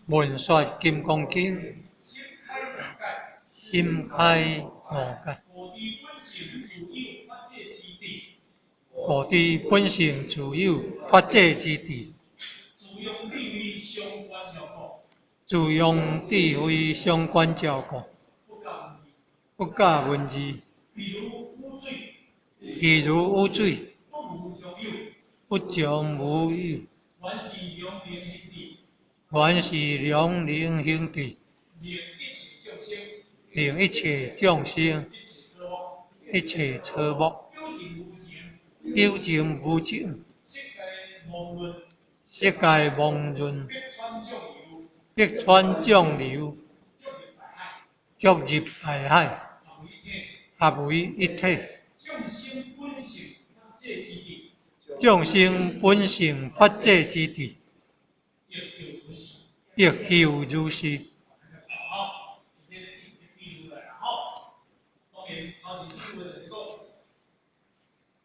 聞說金剛經，心開悟解。悟知本性自有法界之智，自用智慧相觀照顧，不假文字，譬如雨水，不將無有，原是良靈行智，令一切眾生，一切草木，有情無情，色界妄潤，百川眾流，足入大海，合為一體。眾生本性法界之智，亦復如是。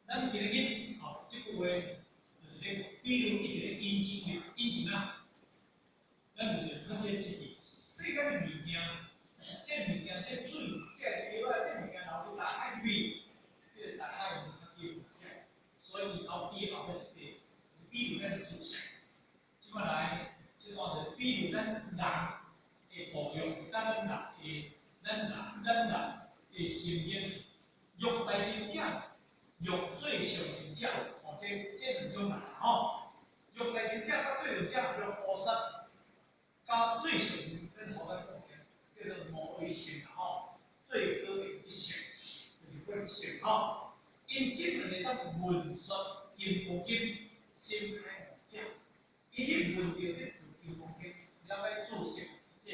咱今日吼，這句話就是咧，比喻一直咧引申，引申啊，咱就是較這之智，世間的物件，這物件，這水，這個藥仔，這物件流入大海裡面，這個大海有較叫所以伊後尾一個比喻咱是自性，這擺來，這段就比喻咱人的模樣，咱人的心境，欲大乘者，欲最上乘者，吼，這兩種人吼，欲大乘者佮最上者，欲菩薩，佮最上乘，咱所講的叫做無為乘吼，最高的一乘，就是佛乘吼。𪜶這兩个當聞說金剛經，心開悟者，伊去聞著這部金剛經，了解自性這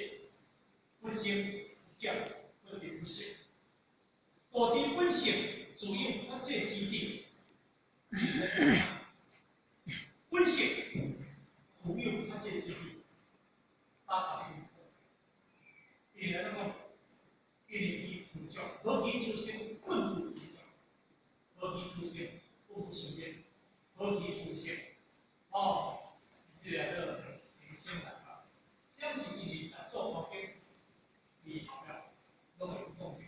不增不減，不得不失，悟知本性自有法界之智，本性富有法界之智，早甲你講，伊來怎講？因為伊具足，何其殊勝，本自具足，何其殊勝，不負心念，何其殊勝，哦，這個叫做人生大法，這是因為做法經，伊後壁攏會講的。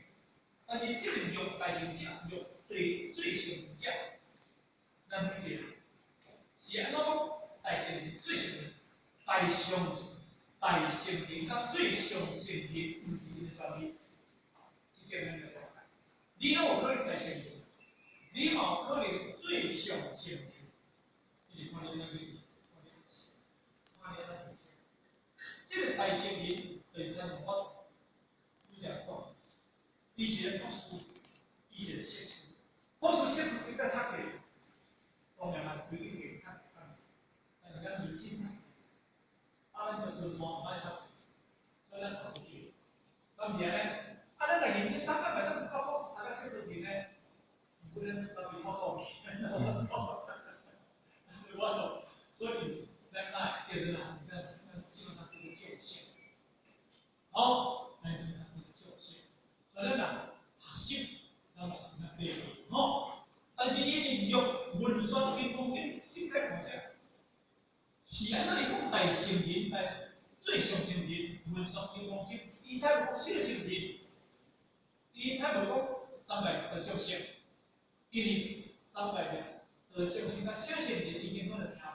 但是這個欲大乘者，欲最最上者，咱每一個人是按怎講？大乘人最上人，大上大乘人佮最上乘人，毋是𪜶的專利。這點咱就了解。你攏有可能大乘人，你嘛有可能最上乘人。你看你按怎去，看你按怎做。這個大乘人就是參像我拄才講，伊是個博士，伊是個碩士，博士碩士應該讀冊，當然嘛，規定會讀，但是咱認真讀，啊，咱就輪盤毋愛讀，所以咱讀不去。敢毋是按呢？啊，咱若認真讀，咱會當到博士讀到碩士去呢？毋過咱到底考考去。我說，所以咱愛叫做啥？咱基本上叫做救性。好，咱就叫做救性。所以咱若學習，咱嘛是按呢對吼。但是伊是欲聞說金剛經，心開悟者，是按怎伊講大乘人，大最上乘人聞說金剛經，伊才無講小乘人，伊才無講三界的眾生，因為三界的眾生佮小乘人伊根本就聽無，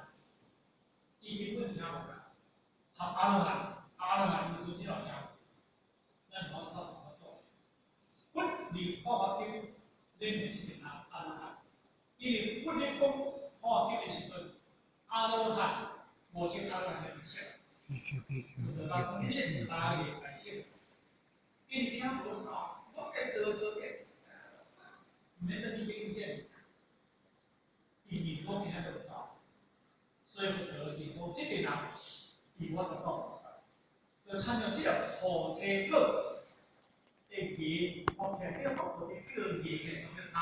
伊根本聽無啦。學阿羅漢，阿羅漢伊根本就聽無，咱無法度。佛佇法華經裡面是阿羅漢，因為佛咧講法華經的時陣，阿羅漢無穿阿羅漢的衣裳，就講你這是哪個大聖？因為聽無走，我該做做該，毋免得去應戰，伊面講聽就到，所以佛陀伊講這個人，伊無法度到菩薩，就參像這個菩提果的芽，哦，這個菩提果芽的當做他，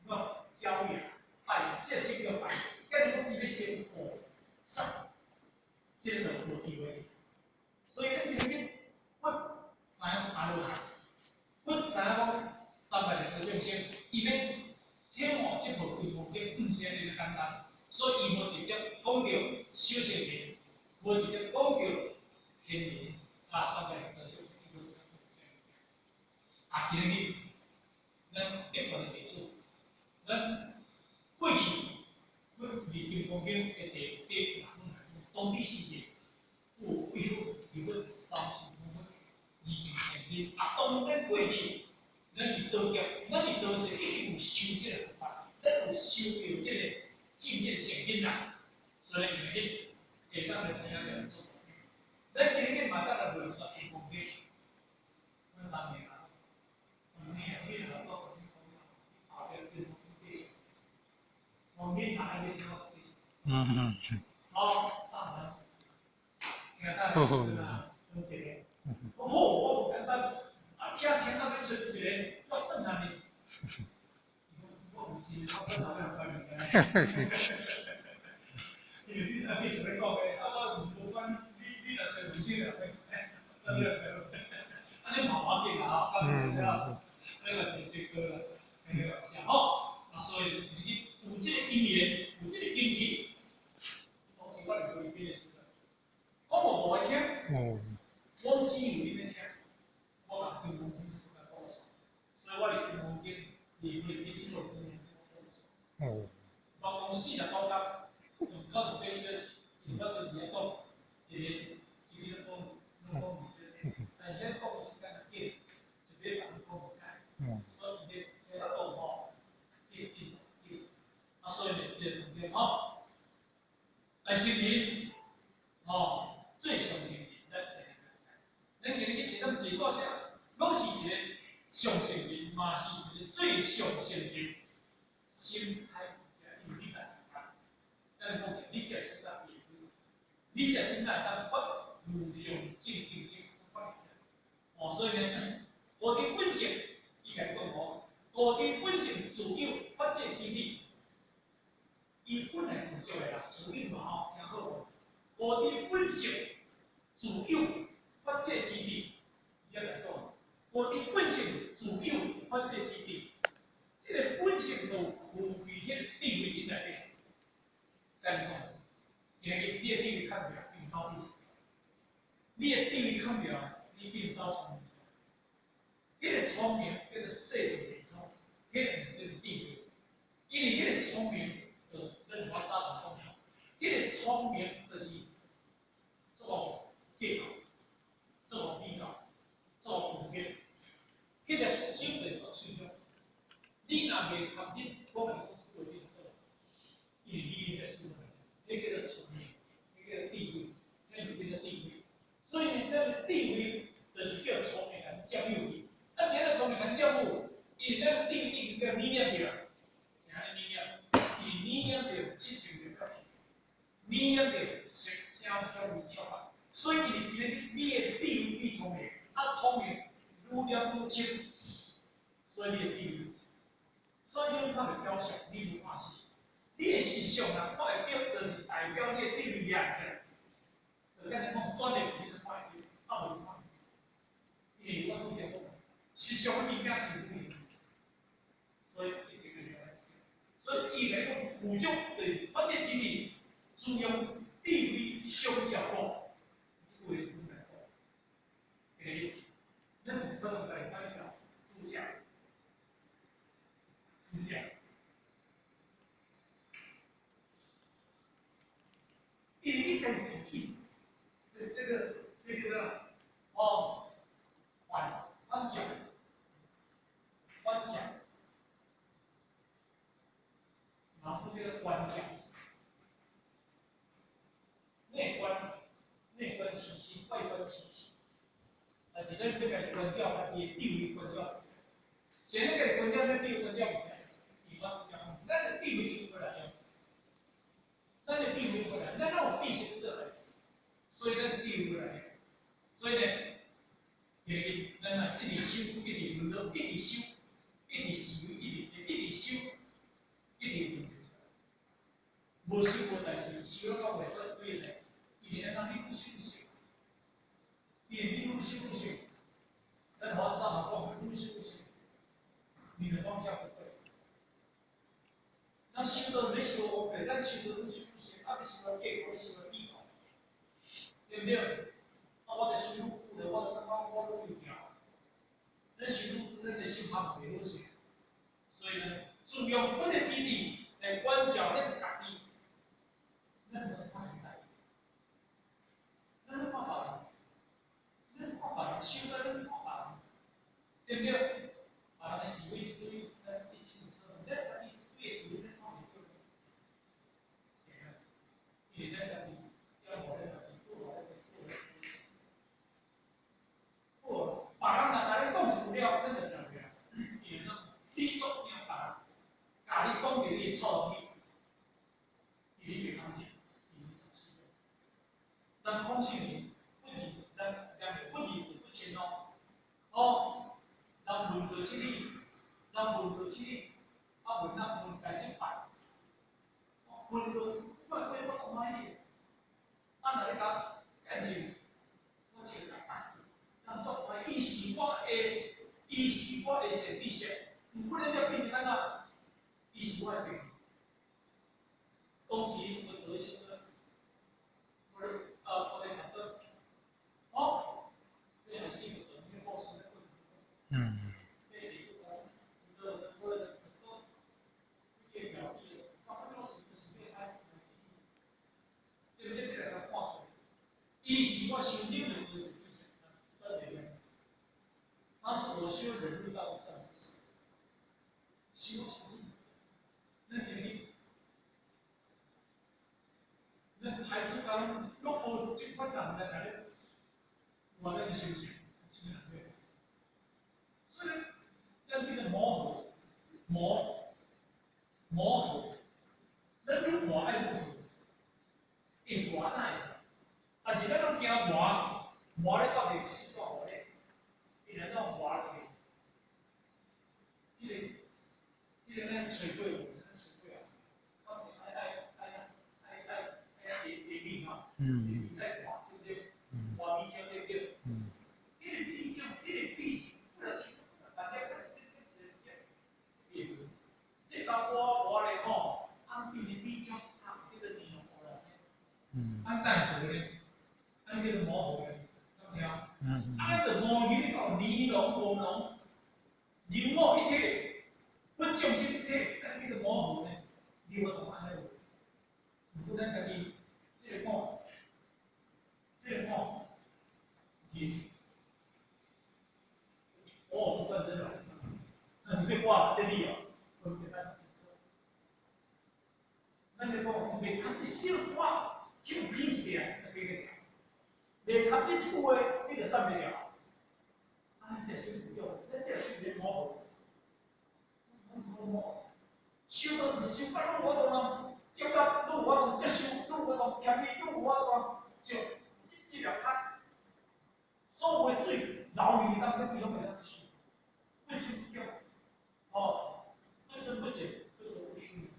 個蕉芽，拜，這個先叫拜，假如講伊欲成菩薩，這個就無機會。所以咱今日佛知影阿羅漢，佛知影講三界六道眾生，伊欲體悟這部金剛經，毋是按呢簡單，所以伊無直接講著小乘人，無直接講著天人啊，三個人。啊，今日咱一般的歷史，咱過去，阮佇金剛經的第八當地世界有幾佛、二佛、三世五佛、二乘聖人。啊，當咱過去，咱佇道業，咱佇道世一定有修這个佛法，咱有修著這個正這個善根啦。所以今日下當來聽來做。咱今日嘛當來論說金剛經，咱當年啊。嗯嗯。好，大人，聽大人啊，春一個，好，我無簡單，啊，聽聽到欲春一個，我震撼哩。我毋是，我本來要關你。因為你若你想欲講的，啊，我無管你，你若揣文獻了，按呢嘛無要緊啦吼，講了，那個是小哥啦，那個是吼，啊，所以你有這個因緣，有這個根基，當時我佇菲律賓的時陣，我無無愛聽，我只有恁咧聽，我共金剛經來講，所以我佇金剛經，佇菲律賓這個金剛經講。我講49工，用98小時，因為我佇遐講一個一個講，攏講2小時，但是咱講時間較緊，一禮拜講無開，所以伊咧咧講吼，緊緊緊，啊，所以呢，這個重點吼，來聖人，吼，最上聖人，咱咱今日咱坐到遮，攏是一個上聖人，嘛是一個最上聖人，心歹因為你家己咱講者，你這心態，你這心態當發無上正定正發哦，所以呢，無知本性，伊共你講吼，無知本性自有法界之理，伊本來具足的啦，自有嘛吼，聽好無？無知本性自有法界之理，伊才來講，無知本性自有法界之理，這個本性就具備彼個智慧佇內底。甲你講，今日你的智慧較弱，你走彼是；你的智慧較弱，你變走聰明。彼個聰明叫做世道聰，彼個毋是叫做智慧，因為彼個聰明，就咱我早就講，彼個聰明就是做計較、做比較、做分別，彼個心就做喙中。你若袂含真，我共你講這句話，你就因為你彼個心，彼叫做聰明，彼叫做智慧，彼就叫做智慧。所以呢，咱的智慧就是叫聰明人佔有去。啊，啥叫聰明人佔有？因為咱智慧已經叫抿念著，啥物抿念？伊抿念著七情六欲，抿念著色聲香味觸法。所以伊今日你的智慧比聰明，啊聰明愈念愈深，所以你的智慧。所以你看著表象，你無看實。你的實相若看會著，就是代表你的智慧掠起來。就按呢講，轉的你就看會著，啊無看。因為我拄才講，實相的物件是無形，所以一定要了解。所以伊來講，具足就是法界之理，自用智慧相照顧，這句話點來講？欸，咱有可能來介紹主角，主角。因為你家己自己，這個哦，反反講，反講，然後這個觀講，內觀，內觀其心，外觀其形。但是咱欲家己觀照家己的智慧觀照，先咱家己觀照，咱智慧觀照毋伊我講，咱的智慧已經過來了，咱的智慧過來，咱攏有知識做，所以咱智慧過來了。所以呢，今日咱若一直修，一直煩惱，一直修，一直思維，一直一直修，一直問題出來。無修無代誌，修了到尾煞是幾个代誌？因為咱人愈修愈熟，因為你愈修愈熟，咱我早就講，愈修愈熟，你的方向不對。咱修到欲修烏白，咱修到愈修愈熟，啊，欲修來計較，欲修來比較，對毋對？啊，我就想愈久咧，我就感覺我愈有條。咱想愈久，咱的心較袂好勢。所以呢，自用佛的基地來關照咱家己，咱無看代，咱看別人，咱看別人，想到咱看別人，對毋對？別人的是非一堆，咱一清二楚，咱家己一堆是非，咱看袂著。是啊，因為咱家己要無咱家己，不予咱家己好，別人若共你講一句了，咱就聽袂。因為你足驚別人，共你講著你的錯去，因為你袂空信，因為你十四。咱空性不離，咱咱不離不清咯。哦，人問到這裡，人問到這裡，啊問啊問家這擺，問到我過我足滿意。啊，若你共見證，我穿來擺，人足滿意，伊是我的善知識。毋過咱這變成按怎？伊是我的朋友。當時我得時陣，我我咧讀的，哦，你還是個那個故事咧？嗯。對不對？這個看出來，伊是我心中的故事，他所修忍辱道善知識，修什麼？咱今日，咱排除講，攏無這款人來共你，話咱修行，啥物人咧？所以，咱叫做磨合，磨，磨合，咱愈磨愛愈好，會磨哪會？但是咱攏驚磨，磨咧到底是煞無咧？伊來怎磨落去？彼個咱吹過，咱吹過啊，到時愛愛愛愛愛愛會會味吼，會愛磨對不對？磨米漿對不對？彼個米漿，彼個米是不了清，大家一個一個，你當磨磨咧吼，啊變成米漿一桶叫做黏糊啦。按蛋糊咧，按叫做磨糊咧，敢聽？啊，咱就磨魚，你講泥濃無濃，人我一體，佛眾生一體，咱叫做磨糊呢？你有法度按呢無？毋過咱家己這個講，這個講，人，哦，不斷真的，那你這話這裡哦，分別咱清楚。咱就講，袂及這小可去有偏一點，就加個。袂及這一句話，你就散袂了。啊，你這心不對，咱這心咧模糊，模糊，修到就修到愈有法度人，接到愈有法度接受，愈有法度谦卑，愈有法度就這這條坎，所有的水流入去當中，伊攏袂當接受，不清不潔，哦，不增不減，不得不虛。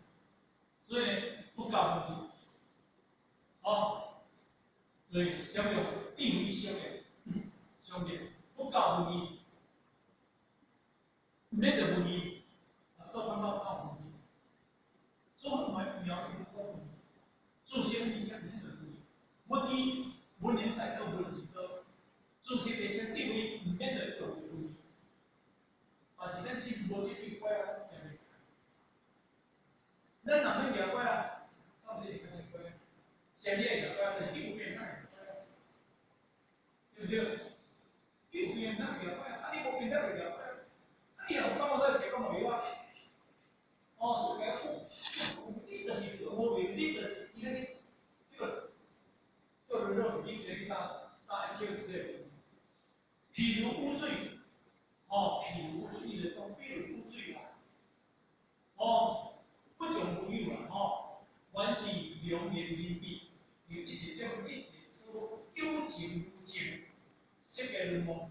所以呢，不教不義，哦。所以相用，必非相用，相用不教文義，毋免著文義，啊，做感覺教文義，做苗苗语讲文義，做生意也毋免著文義，文義文言在道，文是道，做生意先地位毋免著做文義，但是咱真無這種怪啊，行袂。咱若欲舉拐啊，到底會較正規？先你會舉拐，但是你有變哪會舉拐？對不對？你有病哪會舉拐啊？啊，你無病哪會舉拐？啊，你若有感冒，再食感冒藥啊。哦，所以講，你就是無病，你就是伊咧去叫叫熱你咧去打打一手這個。譬如污水，哦，譬如污水，伊就講比如污水啦，哦，不從無有啦，吼，凡是良言人比，一切種一切諸有情無情，色嘅輪夢，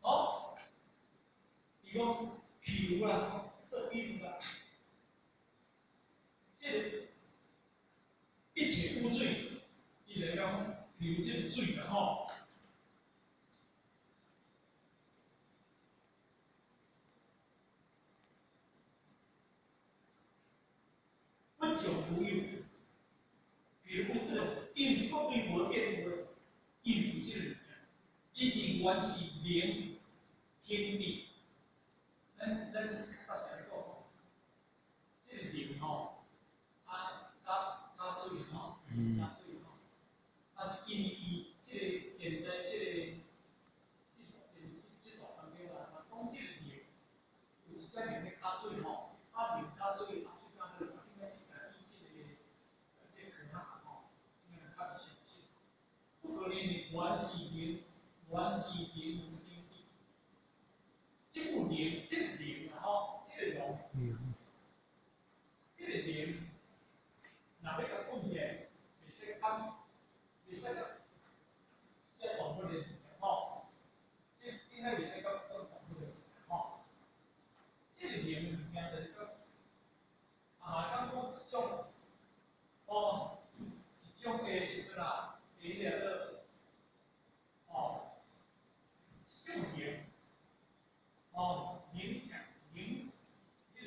哦，伊講譬如啦，做比喻啦，這個一切污水，伊就講，譬如這個水啦，吼。不從無有，譬如有，伊毋是講對無變無，因為這個物件，伊是原是靈天地。咱較早時咧講，這個靈吼，啊，加水吼，加水吼，啊是因為伊這個現在這個這段當中啊，講這個靈有一隻靈咧加水吼，啊靈加水，啊水加落，應該是家己這個科學吼，應該較相信。不可能原是靈，原是靈有天地。這個靈，這個靈啊吼，這個龍，這個靈，若欲共滾起來，袂使講，袂使共遮動物的物件吼，這應該袂使講講動物的物件吼。這個靈物件就是講，啊，講講一種，哦，一種的什麼啦，的彼個，哦，一種靈。哦，靈靈，彼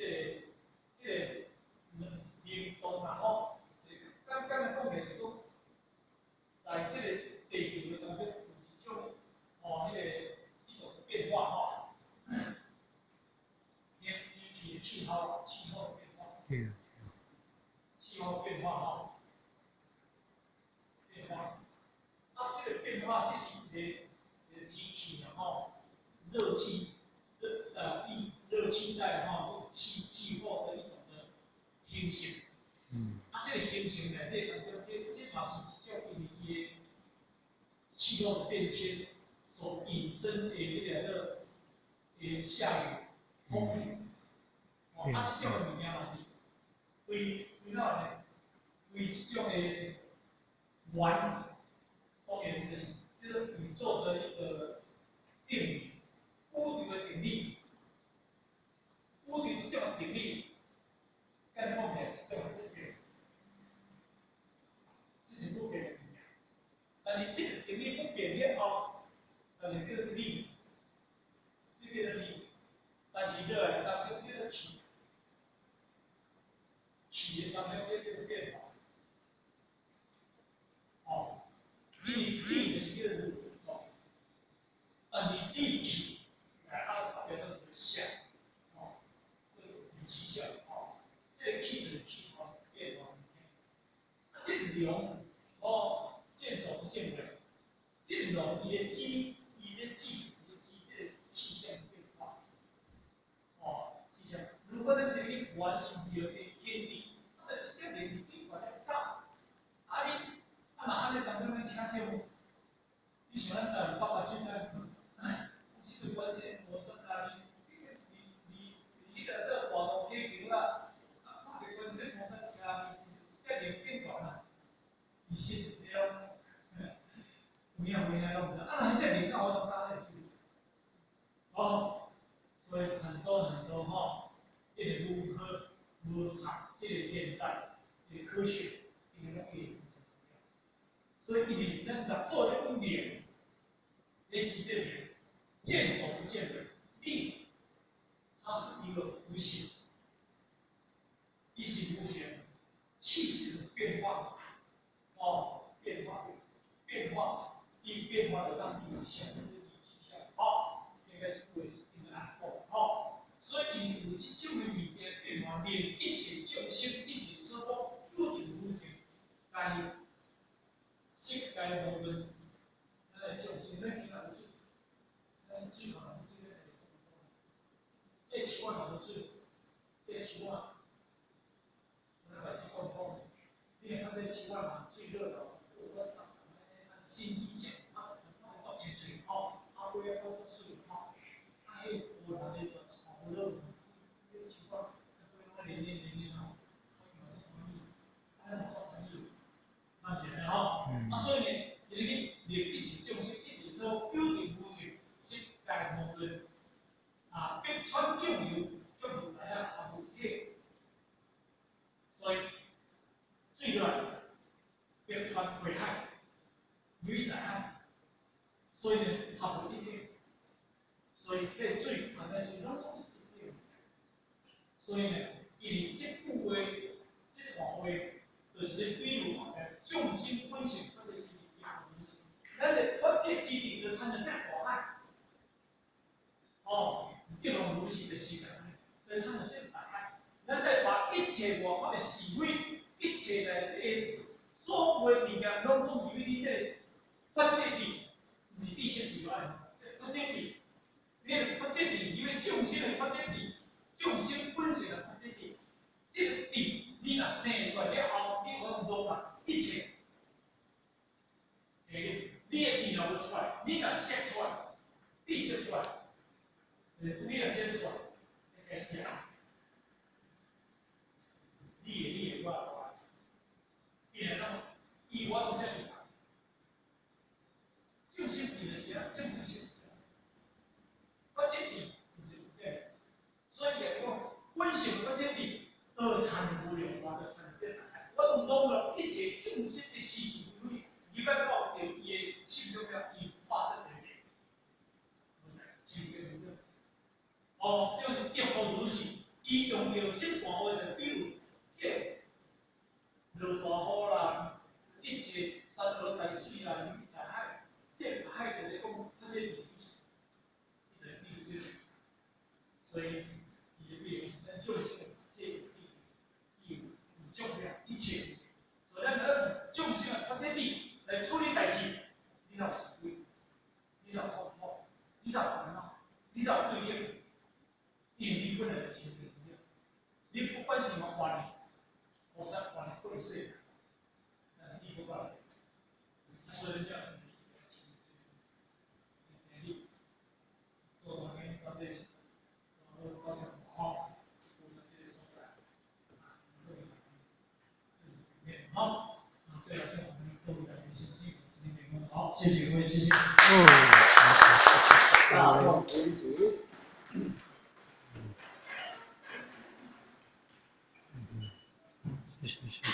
個靈動啊吼，簡單講起來就是講，在這個地球的當中有一種，哦，彼個一種變化吼，天天氣的氣候的變化，氣候變化吼，變化，啊，這個變化這是一個天氣啊吼，熱氣。熱氣帶吼，這氣候的一種的形成。啊，這個形成內底當中，這嘛是一種因為伊的氣候的變遷所引申的彼個的下雨、風雨。哦，啊，這種的物件嘛是規規哪呢？規這種的源，當然就是這個宇宙的一個定理，宇宙的定理。宇宙這種定理，簡單講起來，這種不變，這是不變的物件。但是這個定理不變了後，但是叫做力，這叫做力。但是落來當中叫做氣，氣的當中這叫做變化。哦，力力就是叫做哦，但是力氣，來啊，變做一個相。氣象吼，這個氣就是氣候變化物件。啊，這個龍哦，見首不見尾。這個龍伊咧記，伊咧記，伊咧記這個氣象變化。哦，氣象。如果咱這個完全著這個天地，啊，就這個靈頂懸咧講，啊你，啊若按呢當中咱請啥物？你想咱台灣北部水災，哎，這個關鍵無啥啊，你你彼個做活動體球啊，啊，看著關鍵無啥聽，這個靈變懸啊，其實對，有影無影攏毋知。啊，若彼這靈敢有法度加彼個手？哦，所以很多很多吼，一直如何如何這個現在的科學，伊攏會。所以因為咱若做這種靈，咧是這個見首不見尾，力，它是一個無形，伊是無形，氣是一種變化，哦，變化，變化，伊變化就當有相，氣象，好，應該是話是應該按講，吼，所以因有這種的物件變化，連一切眾生，一切諸佛，有情無情，但是世界無論，咱的眾生，咱今仔有水，咱水可能水咧這個樹仔若無水，這個樹仔，咱來這講講，你會看這個樹仔若水落落，有我新氣象，啊，足清脆吼，啊，花啊，足媠吼，啊，彼個波浪咧全超落，彼個樹仔，花攏連連連連吼，伊嘛足歡喜，啊，咱嘛足歡喜，咱是按呢吼，啊，所以呢，伊咧去立一切眾生，一切所有情無情，世界無論，啊，百川眾流，眾流來啊，也無體，所以水落來，百川歸海，流大海，所以呢，合為一體，所以彼個水，啊，咱水攏總是一體。所以呢，因為這句話，這段話，就是咧比喻講咧，眾生本性，或者是咱的之智就親像說大海。哦，一望如是的思想，就親像說大海。咱得把一切外法的是非，一切內底所有的物件，攏總入去你這个法界智，毋是智性智愛，這法界智，你的法界智，入去眾生的法界智，眾生本性的法界智，這个智，你若生出來了後，你有法度容納一切。你的智若無出來，你若說出來，你說出來，你若這出來，會開始啊！你的你的我的我，伊來講，伊我攏接受。眾生智就是啊，眾生性，法界智就是這個，所以來講，本性法界智，二參無量，我就參這大海，我攏容納一切眾生的是是非非，入來到著伊的心中了，伊化這個。哦，這個一方如是，伊用著這段話就比喻，這落大雨啦，一切山河大水啦，入大海，這大海就是講，它這個意思，伊就比喻這個，所以伊就比喻咱眾生這個伊有眾量一切，所以咱用眾生的法界智來處理代誌，你才有是非，你才有痛苦，你才有煩惱，你才有對立。因為你本來就清淨的，你不管什麼願力，菩薩願力過世，但是你不管，所以講，你做當然到這，到到好，到這個所在，好，那最後請我們各位來先進好，謝謝各位，謝謝。大眾點起。謝謝謝謝。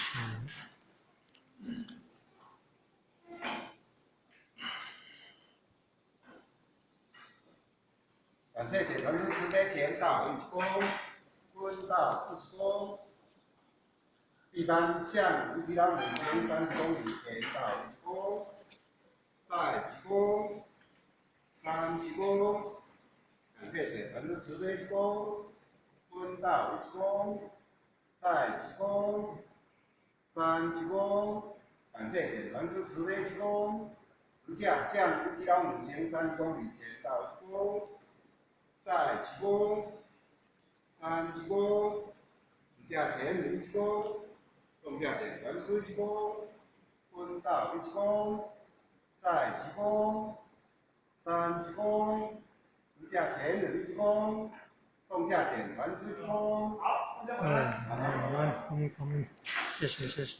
感謝鐵團師慈悲前導一鞠躬，坤道一鞠躬。一般向一級老母先30公里前導一鞠躬，再鞠躬，三鞠躬。感謝鐵團師慈悲一鞠躬，坤道一鞠躬。再鞠躬，三鞠躬，感謝鐵團師慈悲鞠躬。十架向一級老母行30公里前導一鞠躬，再鞠躬，三鞠躬，十架前人一鞠躬，眾架點團師一鞠躬，坤道一鞠躬，再鞠躬，三鞠躬，十架前人一鞠躬，眾架點團師一鞠躬。好，大家晚安。嗯，晚安，嗯，謝謝謝謝。